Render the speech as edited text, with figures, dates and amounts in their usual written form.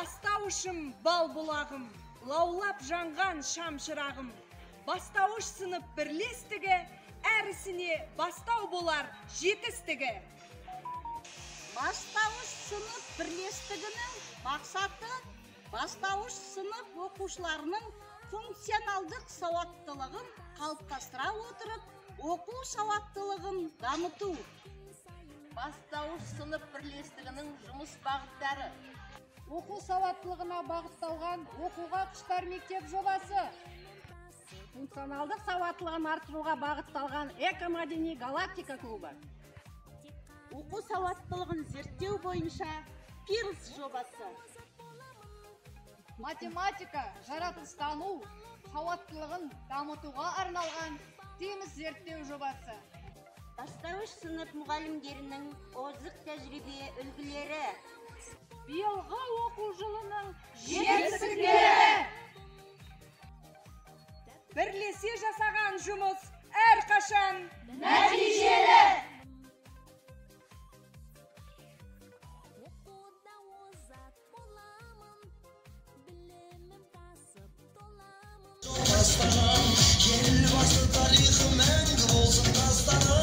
Бастауышым бал бұлағым, лаулап жанған шам шырағым. Бастауыш сынып бірлестігі, әр ісіне бастау болар жетістігі. Бастауыш сынып бірлестігінің мақсаты бастауыш сынып оқушыларының функционалдық сауаттылығын қалыптастыра отырып, оқу сауаттылығын дамыту. Бастауыш сынып бірлестігінің жұмыс бағыттары. Оқу сауаттылығына бағытталған оқуға құштар мектеп жобасы. Функционалдық сауаттылығын арттыруға бағытталған экомәдени галактика клубы. Оқу сауаттылығын зерттеу бойынша Пирс жобасы. Математика, жаратылыстану сауаттылығын дамытуға арналған Тимс зерттеу жобасы. Бастауыш сынып мұғалімдерінің озық тәжірибе үлгілері. Биылғы оқу жылының жетістіктері. Бірлесе жасаған жұмыс әрқашан нәтижелі. Оқуда озат боламын, білімім тасып толамын. Астанам, Елбасы тарихы мәңгі болсын Астанам.